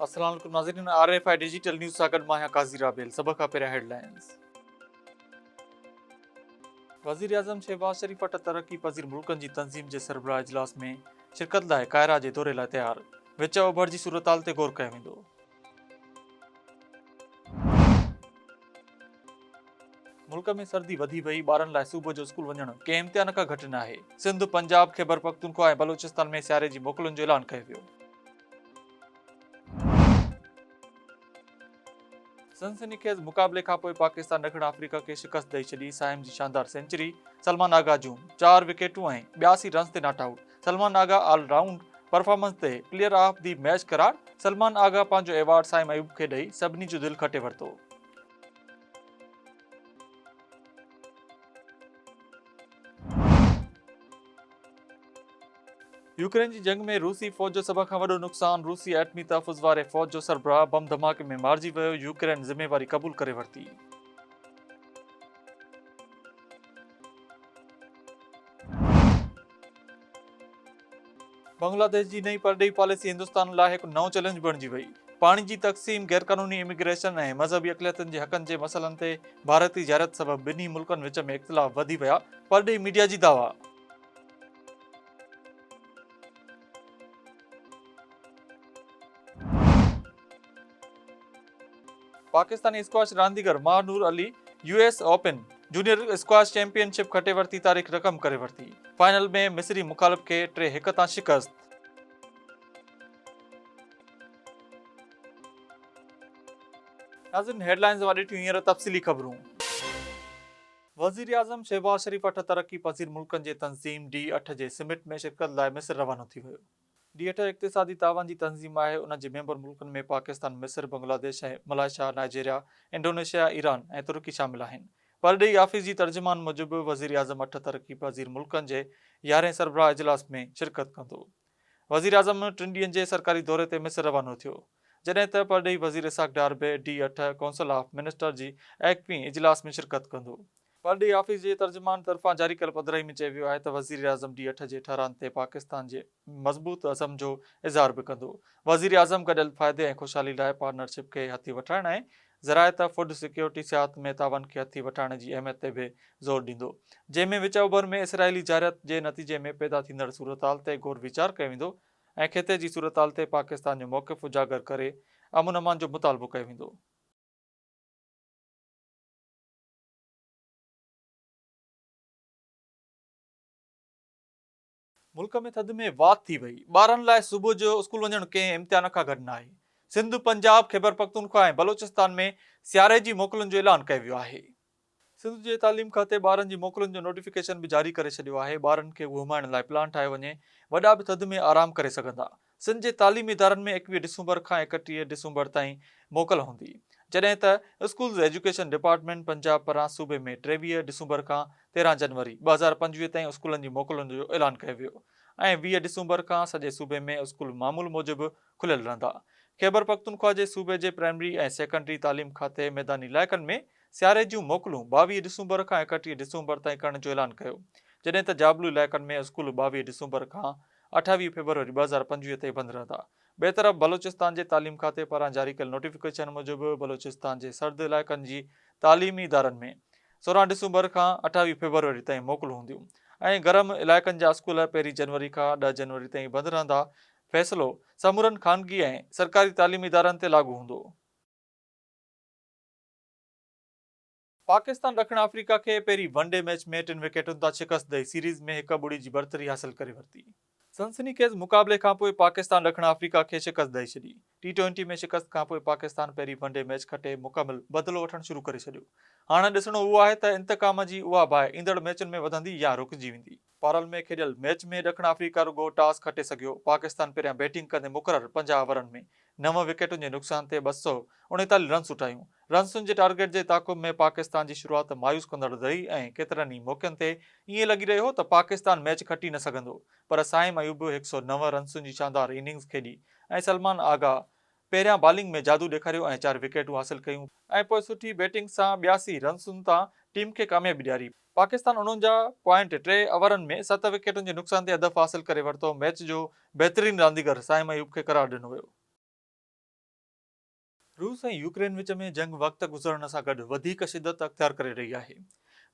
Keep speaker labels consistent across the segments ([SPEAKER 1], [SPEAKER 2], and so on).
[SPEAKER 1] السلام عليڪم ناظرين R F I digital news سان گڏ مان آهيان قاضي رابيل سڀ کان پهريان هيڊ لائنز وزيراعظم شهباز شريف وٽ ترقي پذير ملڪن جي تنظيم جي سربراهه اجلاس ۾ شرڪت لاء قاهره جي دوري لاء تيار وچ اوڀر جي صورتحال تي غور ڪيو ويندو. ملڪ ۾ سردي وڌي وئي، ٻارن لاء صبح جو اسڪول وڃڻ ڪنهن امتحان کان گهٽ ناهي، سنڌ، پنجاب، خيبرپختونخوا ۽ بلوچستان ۾ سياري جي موڪلن جو اعلان ڪيو ويو. سنسني خيز مقابلي کانپوء پاڪستان ڏکڻ آفريڪا کي شڪست ڏئي ڇڏي، صائم جي شاندار سينچري، سلمان آغا جون چار وڪيٽون ۽ 82 رنز تي not out, Salman Agha all round performance تي پليئر آف the match قرار، سلمان آغا پنهنجو ايوارڊ صائم ايوب کي ڏئي سڀني جو دل کٽي ورتو. يوڪرين جي جنگ ۾ روسي فوج جو سڀ کان وڏو نقصان، روسي ايٽمي تحفظ واري فوج جو سربراهه بم ڌماڪي ۾ مارجي ويو، يوڪرين ذميواري قبول ڪري ورتي. بنگلاديش جي نئين پرڏيهي پاليسي هندستان لاء هڪ نئون چئلينج بڻجي وئي. پاڻي جي تقسيم، غيرقانوني اميگريشن ۽ مذهبي اقليتن جي حقن جي مسئلن تي ڀارتي جارحيت سبب ٻنهي ملڪن وچ ۾ اختلاف وڌي ويا، پرڏيهي ميڊيا جي دعويٰ. پاڪستاني اسڪواش رانديگر Mahnoor Ali U S open junior squash championship کٽي ورتي، تاريخ رقم ڪري ورتي، فائنل ۾ مصري مخالف کي ٽي هڪ تان شڪست. ناظرين هيڊ لائنز اوهان ڏٺيون هينئر تفصيلي خبرون. وزيراعظم شهباز شريف اٺ ترقي پذير ملڪن جي تنظيم ڊي اٺ جي سمٽ ۾ شرڪت لاء مصر روانو ٿي ويو. ڊي اٺ اقتصادي تعاون جي تنظيم آهي، ان جي ميمبر ملڪن ۾ پاڪستان، مصر، Bangladesh ۽ Malaysia, Nigeria, Indonesia, Iran ۽ ترڪي شامل آهن. پرڏيهي آفيس جي ترجمان موجب وزيراعظم اٺ ترقي پذير ملڪن جي يارهين سربراهه اجلاس ۾ شرڪت ڪندو. وزيراعظم ٽن ڏينهن جي سرڪاري دوري تي مصر روانو ٿيو، جڏهن ته پرڏيهي وزير اسحاق ڊار به ڊي اٺ ڪونسل آف منسٽر جي ايڪويهين اجلاس ۾ شرڪت ڪندو. پرڏيهي آفيس جي ترجمان طرفان جاري ڪيل پڌرائي ۾ چيو ويو آهي ته وزيراعظم ڊي اٺ جي ٺهرائن تي پاڪستان جي مضبوط عزم جو اظهار به ڪندو. وزيراعظم گڏيل فائدي ۽ خوشحالي لاء پارٽنرشپ کي هٿي وٺرائڻ ۽ زراعت، فوڊ سيڪيورٽي، سياحت ۾ تعاون کي هٿي وٺرائڻ جي اهميت تي به زور ڏيندو، جنهن ۾ وچ اوڀر ۾ اسرائيلي جارحيت جي نتيجي ۾ پيدا ٿيندڙ صورتحال تي غور ويچار ڪيو ويندو ۽ خطي جي صورتحال تي پاڪستان جو موقف اجاگر ڪري امن امان جو مطالبو ڪيو ويندو. ملڪ ۾ ٿڌ ۾ واڌ ٿي وئي، ٻارن لاء صبح جو اسڪول وڃڻ ڪنهن امتحان کان گهٽ ناهي، سنڌ، پنجاب، خيبرپختونخوا ۽ بلوچستان ۾ سياري جي موڪلن جو اعلان ڪيو ويو آهي. سنڌ جي تعليم کاتي ٻارن جي موڪلن جو نوٽيفڪيشن به جاري ڪري ڇڏيو آهي، ٻارن کي گهمائڻ لاء پلان ٺاهيو وڃي، وڏا به ٿڌ ۾ آرام ڪري سگهندا. سنڌ جي تعليمي ادارن ۾ 21 ڊسمبر کان 31 ڊسمبر تائين موڪل هوندي، جڏهن ته اسڪولز ايجوڪيشن ڊپارٽمينٽ پنجاب پاران صوبي ۾ 23 ڊسمبر کان 13 جنوري 2025 تائين اسڪولن جي موڪلن جو اعلان ڪيو ويو ۽ 20 ڊسمبر کان سڄي صوبي ۾ اسڪول معمول موجب کليل رهندا. خيبرپختونخوا جي صوبي جي پرائمري ۽ سيڪنڊري تعليم کاتي ميداني علائقن ۾ سياري جون موڪلون 22 ڊسمبر کان 31 ڊسمبر تائين ڪرڻ جو اعلان ڪيو، جڏهن ته جابلو علائقن ۾ اسڪول 22 ڊسمبر کان 28 فيبروري 2025 تائين بند رهندا. ٻئي طرف بلوچستان جي تعليم کاتي پاران جاري ڪيل نوٽيفڪيشن موجب بلوچستان جي سرد علائقن جي تعليمي ادارن ۾ 16 ڊسمبر کان 28 فيبروري تائين موڪلون هونديون ۽ گرم علائقن جا اسڪول پهرين جنوري کان 10 جنوري تائين بند رهندا، فيصلو سمورن خانگي ۽ سرڪاري تعليمي ادارن تي لاڳو هوندو. پاڪستان ڏکڻ آفريڪا کي پهرين ون ڊي ميچ ۾ ٽن وڪيٽن تان شڪست ڏئي سيريز ۾ هڪ ٻڙي جي برتري حاصل ڪري ورتي. سنسني خيز مقابلي کانپوء پاڪستان ڏکڻ آفريڪا کي شڪست ڏئي ڇڏي. ٽي ٽوئنٽي ۾ شڪست کانپوء پاڪستان پهرين ون ڊي ميچ کٽي مڪمل بدلو وٺڻ شروع ڪري ڇڏيو. هاڻ ڏسڻو اهو آهي ته انتقام جي اها باهه ايندڙ ميچن ۾ وڌندي يا رڪجي ويندي. پارل ۾ کيڏيل ميچ ۾ ڏکڻ آفريڪا رڳو ٽاس کٽي سگهيو، پاڪستان پهريان بيٽنگ ڪندي مقرر 50 اوورن ۾ نو وڪيٽن جي نقصان تي 239 رنسون ٺاهيون. رنسن جي ٽارگيٽ جي تعاقب ۾ پاڪستان جي شروعات مايوس ڪندڙ رهي ۽ ڪيترن ئي موقعن تي ائين لڳي رهيو هو ته پاڪستان ميچ کٽي نه سگهندو پر صائم ايوب 109 رنسن جي شاندار اننگز کيڏي ۽ سلمان آغا پهريان بالنگ ۾ جادو ڏيکاريو ۽ چار وڪيٽون حاصل ڪيون ۽ پوء سٺي بيٽنگ سان 82 رنسن تان ٽيم کي ڪاميابي ڏياري. پاڪستان 49 پوائنٽ ٽي اوورن ۾ ست وڪيٽن جي نقصان تي هدف حاصل ڪري ورتو، ميچ جو بهترين رانديگر صائم ايوب کي قرار ڏنو ويو. روس ۽ يوڪرين وچ ۾ جنگ وقت گذرڻ سان گڏ وڌيڪ شدت اختيار ڪري رهي آهي.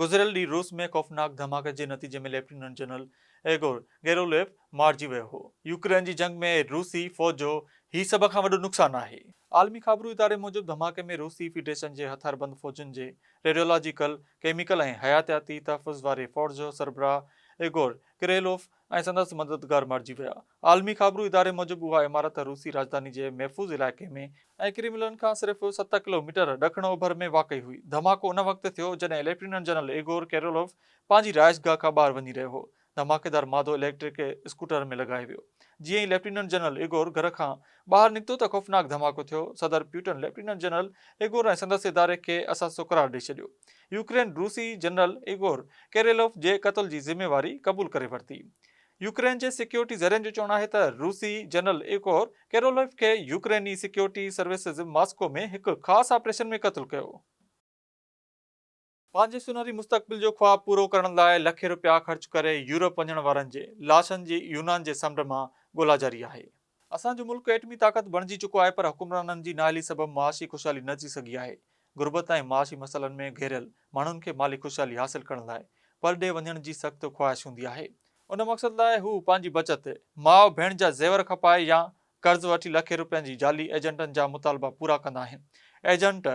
[SPEAKER 1] گذريل ڏينهن روس ۾ خوفناڪ ڌماڪي جي نتيجي ۾ ليفٽيننٽ جنرل ايگور گيروليف مارجي ويو هو. يوڪرين جي جنگ ۾ روسي فوج جو هي سڀ کان وڏو نقصان آهي. عالمي خابرو اداري موجب ڌماڪي ۾ روسي فيڊريشن جي هٿياربند فوجن جي ريڊيولاجيڪل، ڪيميڪل ۽ حياتياتي تحفظ واري فورس جو سربراهه ايگور ڪريلوف ۽ سندس مددگار مارجي ويا. عالمي خابرو اداري موجب اها عمارت روسي راڄڌاني جي محفوظ علائقي ۾، ۽ ڪريملن کان صرف 7 ڪلو ميٽر ڏکڻ اوڀر ۾ واقع هئي. ڌماڪو ان وقت ٿيو جڏهن ليفٽيننٽ جنرل ايگور ڪيرولوف پنهنجي رهائشگاهه کان ٻاهر وڃي رهيو هو. ڌماڪيدار مادو اليڪٽرڪ اسڪوٽر ۾ لڳايو ويو. جيئن ئي ليفٽيننٽ جنرل ايگور گهر کان ٻاهر نڪتو ته خوفناڪ ڌماڪو ٿيو. صدر پيوٽن ليفٽيننٽ جنرل ايگور ۽ سندس اداري کي اثاثو قرار ڏئي ڇڏيو. يوڪرين روسي جنرل ايگور ڪيريلوف جي قتل جي ذميواري قبول ڪري ورتي. يوڪرين جي سيڪيورٽي ذريعن جو چوڻ آهي ته روسي جنرل ايگور ڪيرولوف کي يوڪريني سيڪيورٽي سروسز ماسڪو ۾ هڪ خاص آپريشن ۾ قتل ڪيو. پنهنجي سونهري مستقبل جو خواب پورو ڪرڻ لاء لکين رپيا خرچ ڪري يورپ وڃڻ وارن جي لاشن جي يونان جي سمنڊ مان ڳولا جاري آهي. اسان جو ملڪ ايٽمي طاقت بڻجي چڪو آهي پر حڪمرانن جي نااهلي سبب معاشي خوشحالي نه اچي سگهي آهي، غربت ۽ معاشي مسئلن ۾ گهيريل ماڻهن کي مالي خوشحالي حاصل ڪرڻ لاء پرڏيهه وڃڻ جي سخت خواهش هوندي آهي، ان مقصد لاء هو پنهنجي بچت، ماء ڀيڻ جا زيور کپائي يا قرض وٺي لکين روپين جي جعلي ايجنٽن جا مطالبا پورا ڪندا آهن، ايجنٽ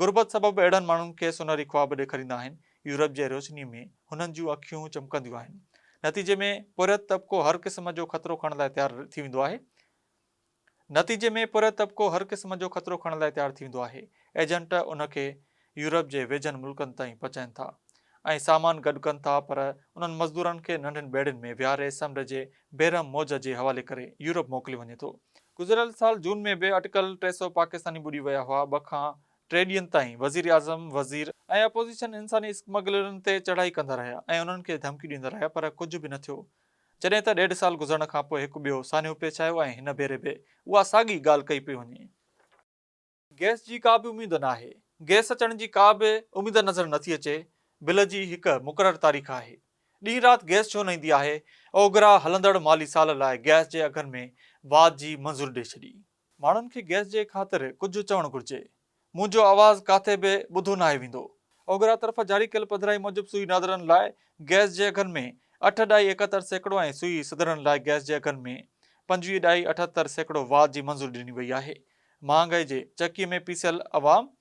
[SPEAKER 1] غربت سبب اهڙن ماڻهن کي سونهري خواب ڏيکاريندا آهن، يورپ جي روشني ۾ هنن جون اکيون چمڪنديون آهن. نتيجي ۾ پورهيت طبقو هر قسم جو خطرو کڻڻ لاء تيار ٿي ويندو آهي. نتيجي ۾ پورهيت طبقو هر قسم جو خطرو کڻڻ لاء تيار ٿي ويندو آهي. ايجنٽ ان کي يورپ جي ويجهن ملڪن تائين پهچائين ٿا ۽ سامان گڏ ڪن ٿا پر انهن مزدورن کي ننڍين ٻيڙين ۾ ويهاري سمنڊ جي بيرحم موج جي حوالي ڪري يورپ موڪليو وڃي ٿو. گذريل سال جون ۾ به اٽڪل 300 پاڪستاني ٻڏي ويا هئا، 2 کان 3 ڏينهن تائين وزيراعظم، وزير ۽ اپوزيشن انساني اسمگلرن تي چڙهائي ڪندا رهيا ۽ انهن کي ڌمڪيون ڏيندا رهيا پر ڪجهه به نه ٿيو. جڏهن ته ڏيڍ سال گذرڻ کانپوء هڪ ٻيو سانحو پيش آيو ۽ هن ڀيري به اها ساڳي ڳالهه ڪئي پئي وڃي. گئس جي ڪا به اميد ناهي. گئس اچڻ جي ڪا به اميد نظر نٿي اچي. بل جي هڪ مقرر تاريخ آهي. ڏينهن رات گئس ڇو نه ايندي آهي؟ اوگرا هلندڙ مالي سال لاء گئس جي اگهن ۾ واڌ جي منظوري ڏئي ڇڏي. ماڻهن کي گئس جي خاطر ڪجهه چوڻ گهرجي. منهنجو آواز ڪاٿي به ٻڌو ناهي ويندو. اوگرا طرفان جاري ڪيل پڌرائي موجب سوئي نادرن لاء گئس جي اگهن ۾ 8.71% ۽ سوئي سڌرن لاء گئس جي اگهن ۾ 25.78% واڌ جي منظوري ڏني وئي آهي. مهانگائي جي چڪيء ۾ پيسيل عوام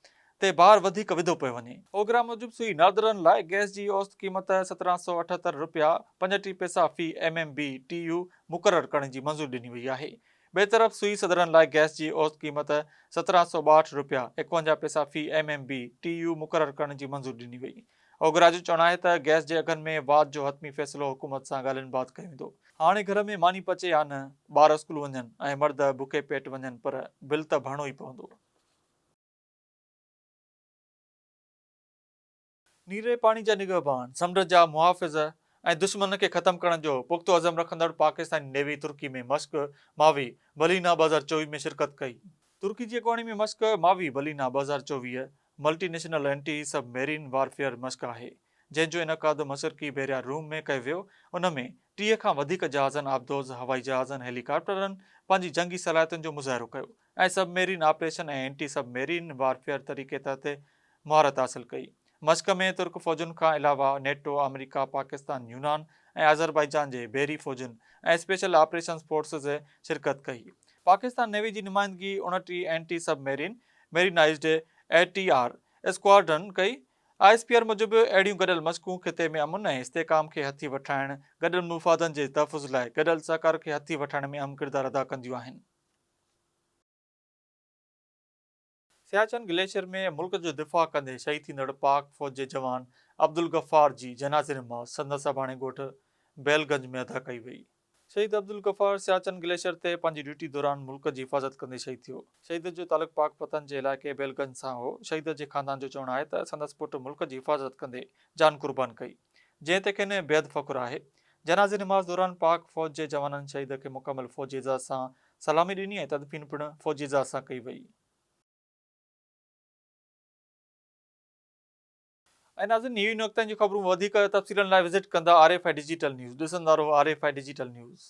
[SPEAKER 1] تي بار وڌيڪ وڌو پيو وڃي. اوگرا موجب سوئي نادرن لاء گئس جي اوسط قيمت 1778 رپيا 35 پئسا في M M B T U مقرر ڪرڻ جي منظوري ڏني وئي آهي. ٻئي طرف سوئي سدرن لاء گئس جي اوسط قيمت 1762 رپيا 51 پئسا في M M B T U مقرر ڪرڻ جي منظوري ڏني وئي. اوگرا جو چوڻ آهي ته گئس جي اگهن ۾ واڌ جو حتمي فيصلو حڪومت سان ڳالهين بعد ڪيو ويندو. هاڻي گهر ۾ ماني پچي يا نه، ٻار اسڪول وڃن ۽ مرد بکئي پيٽ وڃن پر بل ته ڀرڻو ئي پوندو. نيري پاڻي جا نگهبان، سمنڊ جا محافظ ۽ دشمن کي ختم ڪرڻ جو پختو عزم رکندڙ پاڪستاني نيوي ترڪي ۾ مشق ماوي بلينا 2024 ۾ شرڪت ڪئي. ترڪي جي اڳواڻي ۾ مشق ماوي بلينا 2024 multinational anti submarine warfare مشق آهي، جنهن جو انعقاد مشرقي بحريه روم ۾ ڪيو ويو، ان ۾ 30 کان وڌيڪ جهازن، آبدوز، هوائي جهازن، هيلي ڪاپٽرن پنهنجي جنگي صلاحيتن جو مظاهرو ڪيو ۽ submarine operation ۽ anti submarine warfare طريقي تحت مهارت حاصل ڪئي. مشق ۾ ترڪ فوجن کان علاوه نيٽو، آمريڪا، پاڪستان، يونان ۽ آذربائيجان جي بحري فوجن ۽ اسپيشل آپريشنز فورسز شرڪت ڪئي. پاڪستان نيوي جي نمائندگي 29 anti submarine marinized A T R squadron ڪئي. I S P R موجب اهڙيون گڏيل مشقون خطي ۾ امن ۽ استحڪام کي هٿي وٺرائڻ، گڏيل مفادن جي تحفظ لاء گڏيل سهڪار کي هٿي وٺرائڻ ۾ اهم ڪردار ادا ڪنديون آهن. سياچن گليشيئر ۾ ملڪ جو دفاع ڪندي شهيد ٿيندڙ پاڪ فوج جي جوان عبدالغفار جي جنازي نماز سندس اباڻي ڳوٺ بيل گنج ۾ ادا ڪئي وئي. شهيد عبدالغفار سياچن گليشيئر تي پنهنجي ڊيوٽي دوران ملڪ جي حفاظت ڪندي شهيد ٿيو. شهيد جو تعلق پاڪ پتن جي علائقي بيل گنج سان هو. شهيد جي خاندان جو چوڻ آهي ته سندس پٽ ملڪ جي حفاظت ڪندي جان قربان ڪئي، جنهن تي کين بيحد فخر آهي. جنازي نماز دوران پاڪ فوج جي جوانن شهيد کي مڪمل فوجي اعزاز سان سلامي ڏني ۽ تدفين پڻ فوجي اعزاز سان ڪئي وئي. ۽ ناظرين هي هيون نڪتن جون خبرون وڌيڪ تفصيلن لاء وزٽ ڪندا R F I digital news ڏسندا رهو R F I digital news.